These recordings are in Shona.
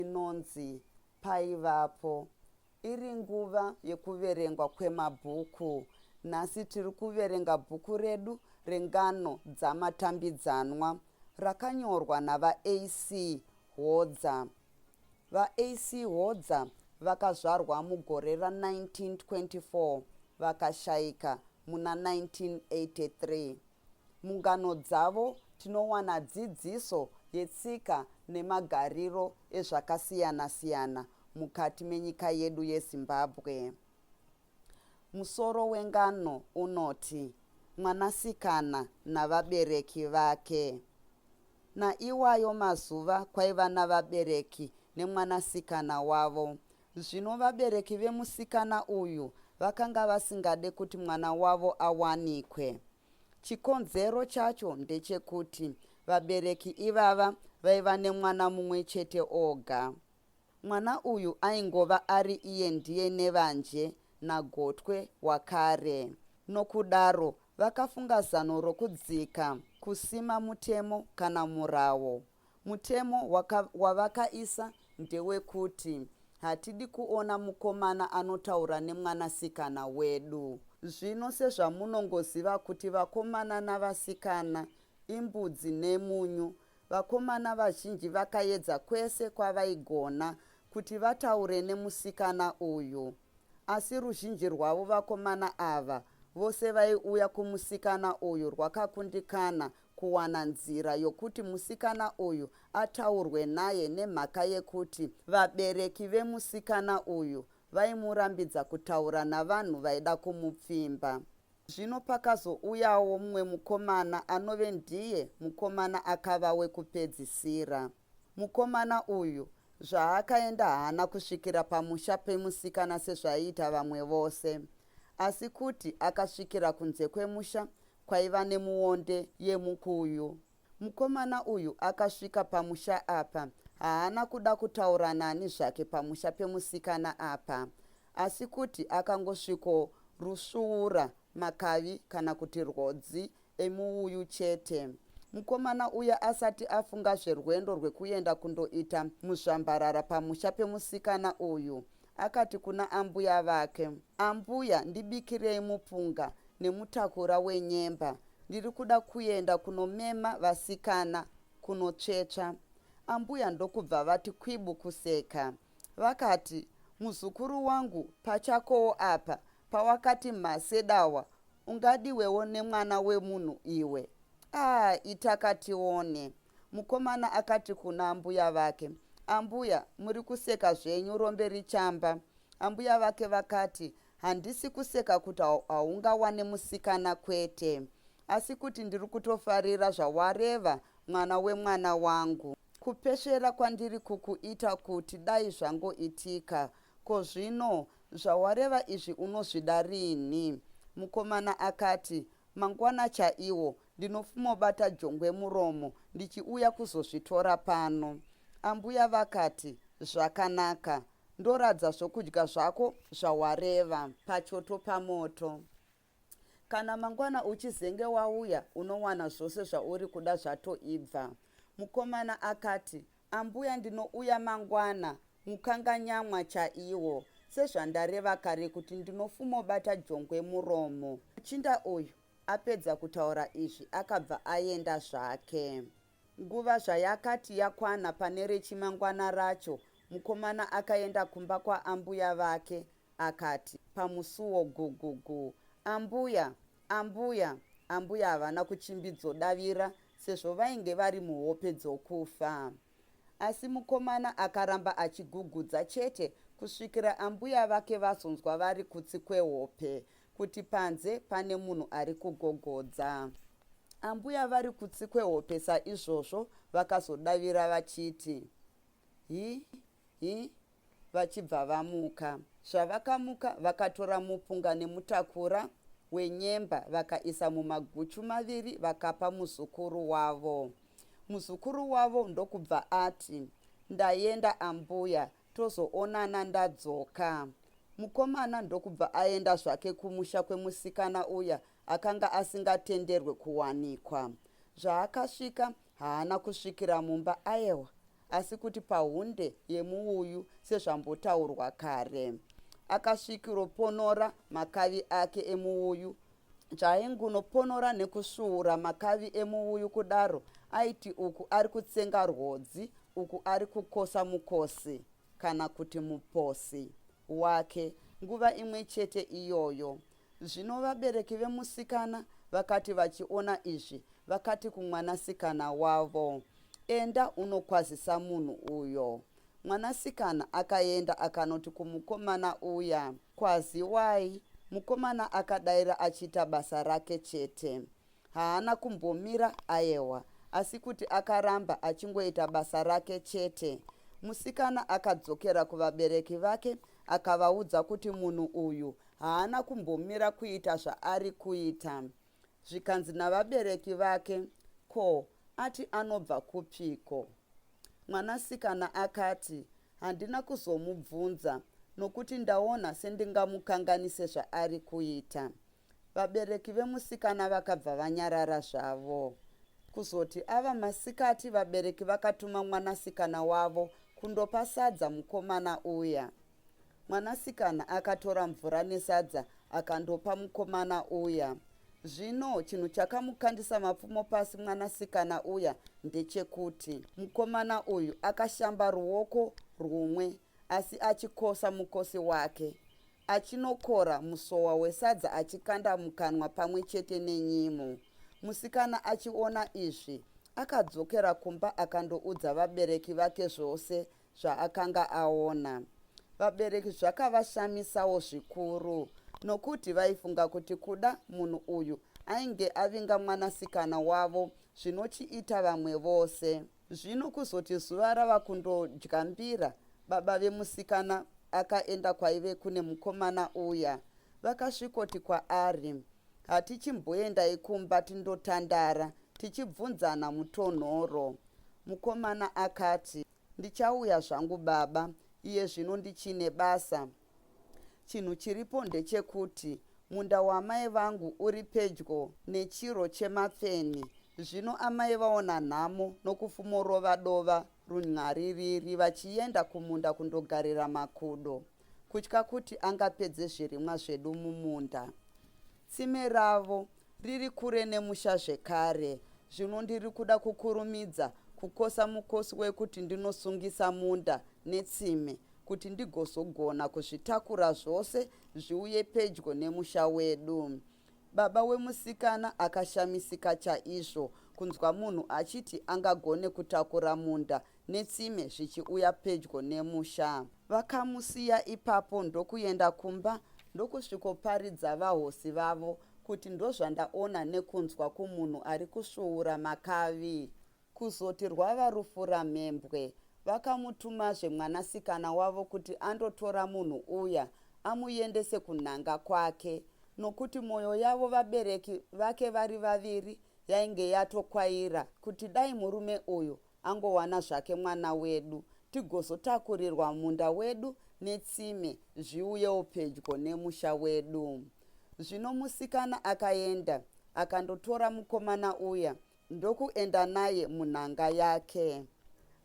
Inonzi Paivapo. Iri nguva yekuverengwa kwemabhuku. Nhasi tiri kuverenga bhuku redu rengano dzamatambidzanwa rakanyorwa naVaAC Hodza. VaAC Hodza vakazvarwa mugore ra 1924 vakashaika muna 1983. Mungano dzavo tinowana dzidziso yetsika nemagariro ezvakasiyana-siyana mukati menyika yedu yeZimbabwe. Musoro wengano unoti, Mwanasikana navabereki vake. Naiwayo mazuva kwaiva navabereki nemwanasikana wavo. Zvino vabereki vemusikana uyu vakanga vasingade kuti mwana wavo awanikwe. Chikonzero chacho ndechekuti vabereki ivava vaiva nemwana mumwe chete oga. Mwana uyu aingova ari iye ndiye nevanzhe nagotwe wakare. Nokudaro vakafunga zano rokudzika kusima mutemo kana murawo. Mutemo waka, wavakaisa ndewekuti hatidi kuona mukomana anotaura nemwanasikana wedu. Zvino sezvamunongoziva kuti vakomana navasikana imbudzi nemunyu, vakomana vazhinji vakaedza kwese kwavaigona kuti vataure nemusikana uyu. Asi ruzhinji rwavo vakomana ava vose vaiuya kumusikana uyu rwakakundikana kuwana nzira yokuti musikana uyu ataurwe naye nemhaka yekuti vabereki vemusikana uyu vaimurambidza kutaura navanhu vaida kumupfimba. Zvino pakazouyawo mumwe mukomana anove ndiye mukomana akava wekupedzisira. Mukomana uyu zvaakaenda haana kusvikira pamusha pemusikana sezvaiita vamwe vose, asi kuti akasvikira kunze kwemusha kwaiva nemuonde yemukuyu. Mukomana uyu akasvika pamusha apa haana kuda kutaura nani zvake pamusha pemusikana apa, asi kuti akangosviko rusvuura makavi kana kuti rwodzi emuuyu chete. Mukomana uya asati afunga zverwendo rwekuenda kundoita muzvambarara pamusha pemusikana uyu, akati kuna ambuya vake, Ambuya ndibikirei mupunga nemutakura wenyemba, ndiri kuda kuenda kunomema vasikana kunotsvetsva. Ambuya ndokubva vati kwibu kuseka. Vakati, Muzukuru wangu pachakowo apa pawakati mha sedawa ungadiwewo nemwana wemunhu iwe? Ah itaka tione. Mukomana akati kuna ambuya vake, Ambuya, muri kuseka zvenyu rombe richamba. Ambuya vake vakati, Handisi kuseka kuti haungawane musikana kwete. Asi kuti ndiri kutofarira zvawareva mwana wemwana wangu. Kupesvera kwandiri kukuita kuti dai zvangoitika. Ko zvino zvawareva izvi unozvida rinhi? Mukomana akati, Mangwana chaiwo ndinofumobata jongwe muromo ndichiuya kuzozvitora pano. Ambuya vakati, Zvakanaka. Ndoradza zvokudya zvako zvawareva pachoto pamoto. Kana mangwana uchizenge wauya unowana zvose zvauri kuda zvatoibva. Mukomana akati, Ambuya ndinouya mangwana mukanganyamwa chaiwo sezvandareva kare kuti ndinofumobata jongwe muromo. Muchinda uyu apedza kutaura izvi akabva aenda zvake. Nguva zvayakati yakwana pane rechimangwana racho mukomana akaenda kumba kwaambuya vake akati pamusuwo gugugu Ambuya! Ambuya! Ambuya havana kuchimbidzodavira sezvo vainge vari muhope dzokufa. Asi mukomana akaramba achigugudza chete kusvikira ambuya vake vazonzwa vari kutsi kwehope kuti panze pane munhu ari kugogodza. Ambuya vari kutsi kwehope saizvozvo vakazodavira vachiti, Hi, hi, vachibva vamuka. Zvavakamuka vakatora mupunga nemutakura wenyemba vakaisa mumaguchu maviri vakapa muzukuru wavo. Muzukuru wavo ndokubva ati, Ndaenda ambuya, tozoonana ndadzoka. Mukomana ndokubva aenda zvake kumusha kwemusikana uya akanga asingatenderwe kuwanikwa. Zvaakasvika haana kusvikira mumba aewa. asi kuti pahunde yemuuyu sezvambotaurwa kare. Akasvikiroponora makavi ake emuuyu. Zvaingunoponora nekusvuura makavi emuuyu kudaro aiti uku ari kutsenga rwodzi uku ari kukosa mukosi kana kuti muposi wake nguva imwe chete iyoyo. Zvino vabereki vemusikana vakati vachiona izvi, vakati kumwanasikana wavo, Enda unokwazisa munhu uyo. Mwanasikana akaenda akanoti kumukomana uya, Kwaziwai. Mukomana akadaira achiita basa rake chete. Haana kumbomira ayewa, asi kuti akaramba achingoita basa rake chete. Musikana akadzokera kuvabereki vake akavaudza kuti munhu uyu haana kumbomira kuita zvaari kuita. Zvikanzi navabereki vake, Ko, ati anobva kupiko? Mwanasikana akati, Handina kuzomubvunza nokuti ndaona sendingamukanganise zvaari kuita. Vabereki vemusikana vakabva vanyarara zvavo. Kuzoti ava masikati vabereki vakatuma mwanasikana wavo kundopa sadza mukomana uya. Mwanasikana akatora mvura nesadza akandopa mukomana uya. Zvino chinhu chakamukandisa mapfumo pasi mwanasikana uya ndechekuti mukomana uyu akashamba ruoko rwumwe asi achikosa mukosi wake, achinokora musowa wesadza achikanda mukanwa pamwe chete nenyimo. Musikana achiona izvi, akadzokera kumba akandoudza vabereki vake zvose zvaakanga aona. Vabereki zvakavashamisawo zvikuru nokuti vaifunga kuti kuda munhu uyu ainge avinga mwanasikana wavo zvinochiita vamwe vose. Zvino kuzoti zuva rava kundodya mbira, baba vemusikana akaenda kwaive kune mukomana uya. Vakasvikoti kwaari, Hatichimboendai kumba tindotandara tichibvunzana mutonhoro. Mukomana akati, Ndichauya zvangu baba, iye zvino ndichine basa. Chinhu chiripo ndechekuti munda waamai vangu uri pedyo nechiro chemapfeni. Zvino amai vaona nhamo nokufumorova dova runyaririri vachienda kumunda kundogarira makudo, kutya kuti angapedze zvirimwa zvedu mumunda. Tsime ravo Riri kure nemusha zvekare. Zvino ndiri kuda kukurumidza kukosa mukosi wekuti ndinosungisa munda netsime kuti ndigozogona kuzvitakura zvose zviuye pedyo nemusha wedu. Baba wemusikana akashamisika chaizvo kunzwa munhu achiti angagone kutakura munda netsime zvichiuya pedyo nemusha. Vakamusiya ipapo ndokuenda kumba ndokusvikoparidza vahosi vavo kuti ndozvandaona nekunzwa kumunhu ari kusvuura makavi. Kuzoti rwava rufuramhembwe vakamutumazve mwanasikana wavo kuti andotora munhu uya amuyendese kunhanga kwake nokuti mwoyo yavo vabereki vake vari vaviri yainge yatokwaira kuti dai murume uyu angowana zvake mwana wedu tigozotakurirwa munda wedu netsime zviuyewo pedyo nemusha wedu. Zvino musikana akaenda akandotora mukomana uya ndokuenda naye munhanga yake.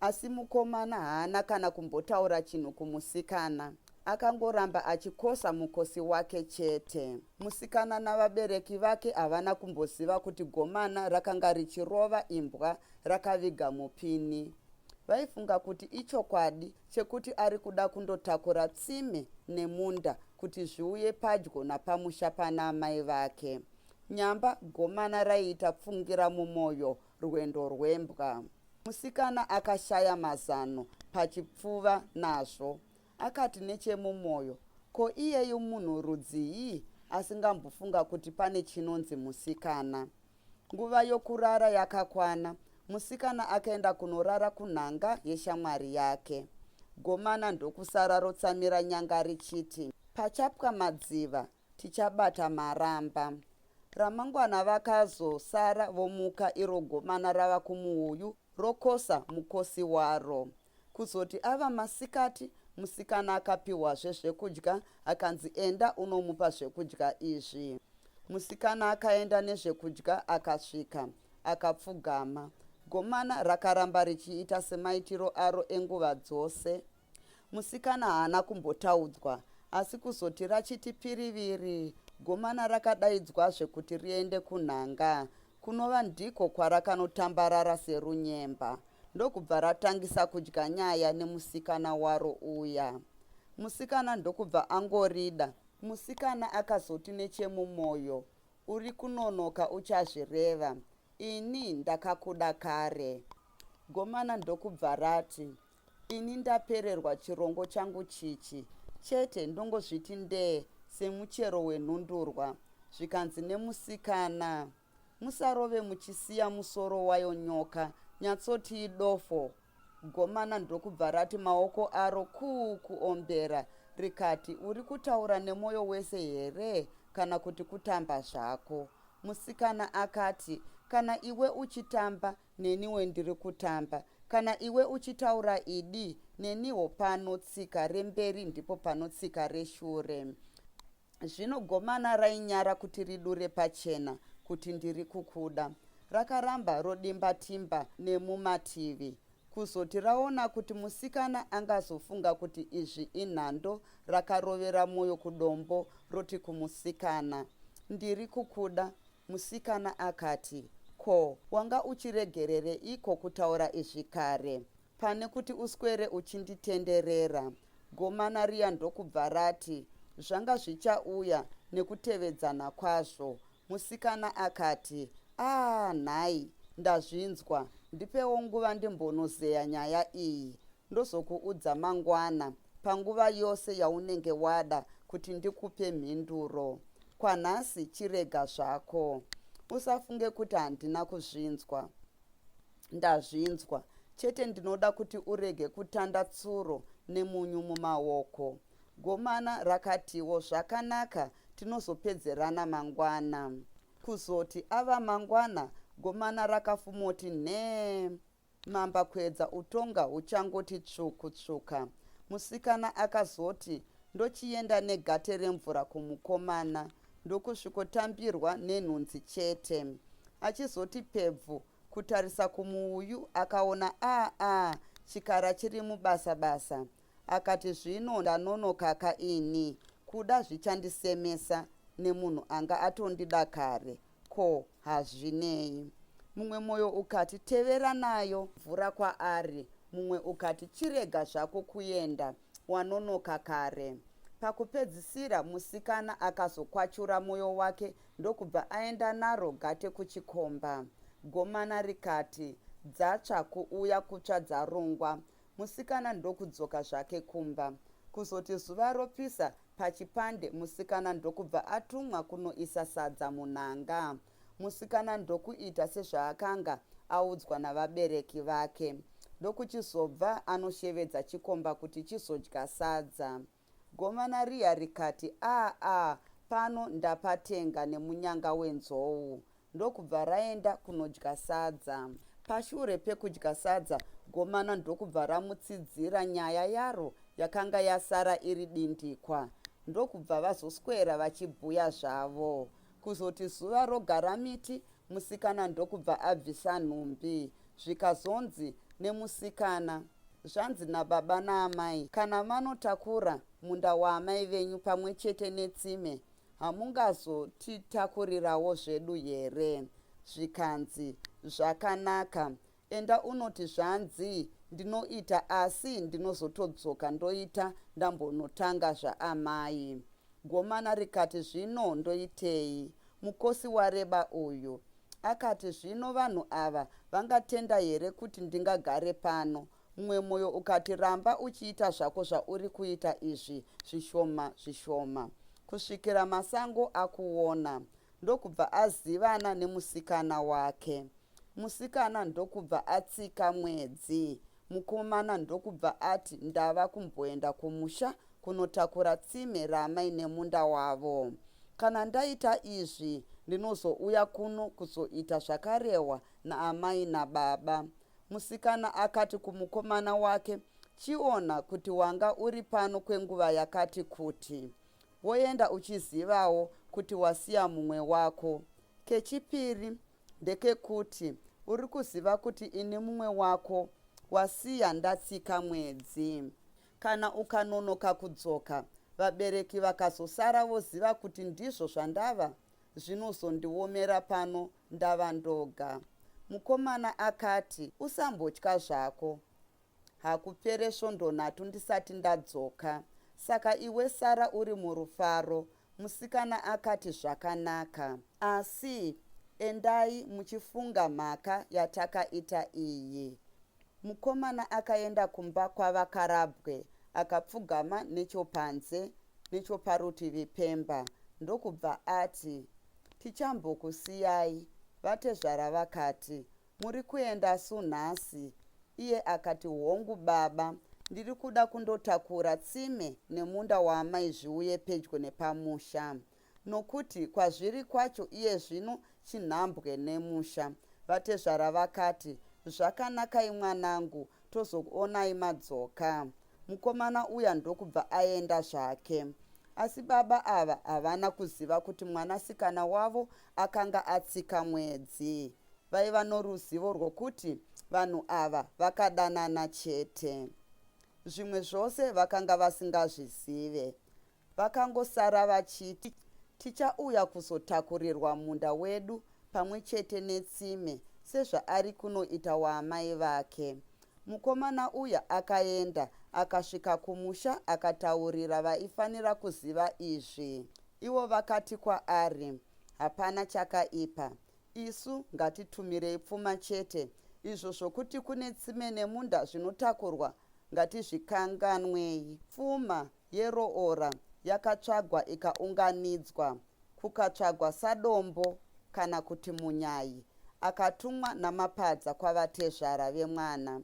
Asi mukomana haana kana kumbotaura chinhu kumusikana. Akangoramba achikosa mukosi wake chete. Musikana navabereki vake havana kumboziva kuti gomana rakanga richirova imbwa rakaviga mupini. Vaifunga kuti ichokwadi chekuti ari kuda kundotakura tsime nemunda kuti zviuye padyo napamusha pana amai vake. Nyamba gomana raiita pfungira mumoyo rwendo rwembwa. Musikana akashaya mazano pachipfuva nazvo. Akati nechemumoyo, Ko iyeyu munhu rudzii asingambofunga kuti pane chinonzi musikana? Nguva yokurara yakakwana, musikana akaenda kunorara kunhanga yeshamwari yake. Gomana ndokusara rotsamira nyanga richiti, Pachapwa madziva, tichabata maramba. Ramangwana vakazosara vomuka iro gomana rava kumuuyu rokosa mukosi waro. Kuzoti ava masikati, musikana akapihwazve zvekudya akanzi enda unomupa zvekudya izvi. Musikana akaenda nezvekudya akasvika akapfugama. Gomana rakaramba richiita semaitiro aro enguva dzose. Musikana haana kumbotaudzwa, asi kuzoti rachiti piriviri, gomana rakadaidzwazve kuti riende kunhanga, kunova ndiko kwarakanotambarara serunyemba, ndokubva ratangisa kudya nyaya nemusikana waro uya. Musikana ndokubva angorida. Musikana akazoti nechemumoyo, Uri kunonoka uchazvireva. Ini ndakakuda kare. Gomana ndokubva rati, Ini ndapererwa chirongo changu chichi. Chete ndongozviti ndee semuchero wenhundurwa. Zvikanzi nemusikana, Musarove muchisiya musoro wayo nyoka, nyatsotii dofo. Gomana ndokubva rati maoko aro kuu kuombera rikati, Uri kutaura nemoyo wese here kana kuti kutamba zvako? Musikana akati, Kana iwe uchitamba, neniwo ndiri kutamba. Kana iwe uchitaura idi, neniwo pano tsika remberi ndipo panotsika reshure. Zvino gomana rainyara kuti ridure pachena kuti ndiri kukuda. Rakaramba rodimba-timba nemumativi. Kuzoti raona kuti musikana angazofunga kuti izvi inhando rakarovera mwoyo kudombo roti kumusikana, Ndiri kukuda. Musikana akati, Ko, wanga uchiregerereiko kutaura izvi kare? Pane kuti uswere uchinditenderera. Gomana riya ndokubva rati, Zvanga zvichauya nekutevedzana kwazvo. Musikana akati, Aah nhai, ndazvinzwa. Ndipewo nguva ndimbonozeya nyaya iyi. Ndozokuudza mangwana panguva yose yaunenge wada kuti ndikupe mhinduro. Kwanhasi chirega zvako. Usafunge kuti handina kuzvinzwa. Ndazvinzwa. Chete ndinoda kuti urege kutanda tsuro nemunyu mumaoko. Gomana rakatiwo, Zvakanaka, tinozopedzerana mangwana. Kuzoti ava mangwana, gomana rakafumoti nhee. Mambakwedza utonga huchangoti tsvu kutsvuka. Musikana akazoti, Ndochienda negate remvura kumukomana. Ndokusvikotambirwa nenhunzi chete. Achizoti pebvu kutarisa kumuuyu akaona aa chikara chiri mubasa basa. Akati zvino ndanonokaka ini, kuda zvichandisemesa nemunhu anga atondida kare. Ko hazvinei. Mumwe moyo ukati tevera nayo mvura kwaari, mumwe ukati chirega zvako kuenda wanonoka kare. Pakupedzisira musikana akazokwachura moyo wake ndokubva aenda naro gate kuchikomba. Gomana rikati dzatsva kuuya kutsva dzarungwa. Musikana ndokudzoka zvake kumba. Kuzoti zuva ropisa pachipande musikana ndokubva atumwa kunoisa sadza munhanga. Musikana ndokuita sezvaakanga audzwa navabereki vake. Ndokuchizobva anoshevedza chikomba kuti chizodya sadza. Gomana riya rikati, Aa pano ndapatenga nemunyanga wenzou. Ndokubva raenda kunodya sadza. Pashure pekudya sadza, gomana ndokubva ramutsidzira nyaya yaro yakanga yasara iri dindikwa. Ndokubva vazoswera vachibhuya zvavo. Kuzoti zuva rogara miti, musikana ndokubva abvisa nhumbi. Zvikazonzi nemusikana, Zvanzi nababa naamai, kana manotakura munda waamai venyu pamwe chete netsime, Hamungazotitakurirawo zvedu here? Zvikanzi, Zvakanaka. Enda unoti zvanzi ndinoita asi ndinozotodzoka ndoita ndambonotanga zvaamai. Gomana rikati zvino ndoitei? Mukosi wareba uyu. Akati zvino vanhu ava vangatenda here kuti ndingagare pano? Mumwe moyo ukati ramba uchiita zvako zvauri kuita izvi zvishoma zvishoma kusvikira masango akuona. Ndokubva azivana nemusikana wake. Musikana ndokubva atsika mwedzi. Mukomana ndokubva ati ndava kumboenda kumusha kunotakura tsime raamai nemunda wavo. Kana ndaita izvi ndinozouya kuno kuzoita zvakarehwa naamai nababa. Musikana akati kumukomana wake, Chiona kuti wanga uri pano kwenguva yakati kuti. Woenda uchizivawo kuti wasiya mumwe wako. Kechipiri ndekekuti Uri kuziva kuti ini mumwe wako wasiya ndatsika mwedzi. Kana ukanonoka kudzoka, vabereki vakazosara voziva kuti ndizvo zvandava, zvinozondiomera pano ndava ndoga. Mukomana akati, Usambotya zvako. Hakupere svondo nhatu ndisati ndadzoka. Saka iwe sara uri murufaro. Musikana akati, Zvakanaka. Asi endai muchifunga mhaka yatakaita iyi. Mukomana akaenda kumba kwaVaKarabwe akapfugama nechopanze nechoparutivi pemba ndokubva ati, Tichambokusiyai. Vatezvara vakati, Muri kuenda su nhasi? Iye akati, Hongu baba, ndiri kuda kundotakura tsime nemunda waamai zviuye pedyo nepamusha. Nokuti kwazviri kwacho iye zvino chinhambwe nemusha. Vatezvara vakati, Zvakanakai mwanangu, tozokuonai madzoka. Mukomana uya ndokubva aenda zvake. Asi baba ava havana kuziva kuti mwanasikana wavo akanga atsika mwedzi. Vaiva noruzivo rwokuti vanhu ava vakadanana chete. Zvimwe zvose vakanga vasingazvizive. Vakangosara vachiti, Tichauya kuzotakurirwa munda wedu pamwe chete netsime sezvaari kunoita waamai vake. Mukomana uya akaenda, akasvika kumusha akataurira vaifanira kuziva izvi. Ivo vakati kwaari, Hapana chakaipa. Isu ngatitumirei pfuma chete. Izvo zvokuti kune tsime nemunda zvinotakurwa ngatizvikanganwei. Pfuma yeroora yakatsvagwa ikaunganidzwa, kukatsvagwa sadombo kana kuti munyayi akatumwa naMapadza kwavatezvara vemwana.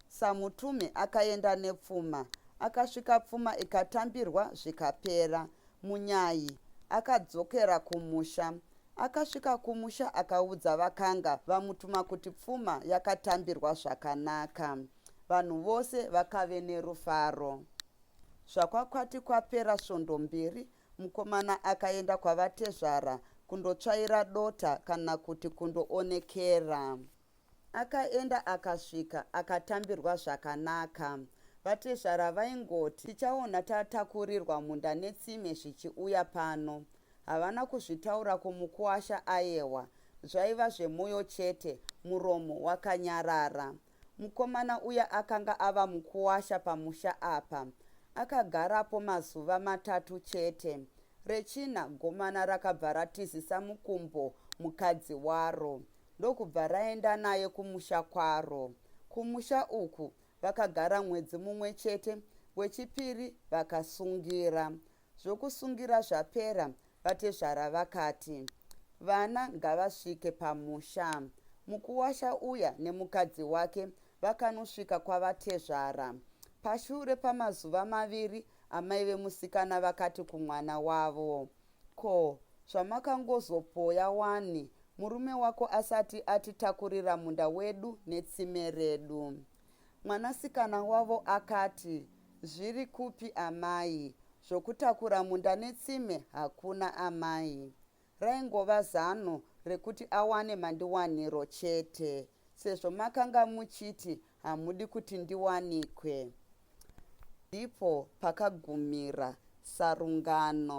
Samutume akaenda nepfuma, akasvika pfuma ikatambirwa zvikapera. Munyayi akadzokera kumusha. Akasvika kumusha akaudza vakanga vamutuma kuti pfuma yakatambirwa zvakanaka. Vanhu vose vakave nerufaro. Zvakwakwati kwapera svondo mbiri, mukomana akaenda kwavatezvara kundotsvaira dota kana kuti kundoonekera. Akaenda akasvika akatambirwa zvakanaka. Vatezvara vaingoti tichaona tatakurirwa munda netsime zvichiuya pano. Havana kuzvitaura kumukuwasha ayewa, zvaiva zvemoyo chete, muromo wakanyarara. Mukomana uya akanga ava mukuwasha pamusha apa. Akagarapo mazuva matatu chete. Rechina gomana rakabva ratizisa mukumbo mukadzi waro ndokubva raenda naye kumusha kwaro. Kumusha uku vakagara mwedzi mumwe chete, wechipiri vakasungira. Zvokusungira zvapera, vatezvara vakati, Vana ngavasvike pamusha. Mukuwasha uya nemukadzi wake vakanosvika kwavatezvara. Pashure pamazuva maviri, amai vemusikana vakati kumwana wavo, Ko, zvamakangozopoya wani murume wako asati atitakurira munda wedu netsime redu? Mwanasikana wavo akati, Zviri kupi amai? Zvokutakura munda netsime hakuna amai. Raingova zano rekuti awane mandiwaniro chete sezvo makanga muchiti hamudi kuti ndiwanikwe. Ndipo pakagumira sarungano.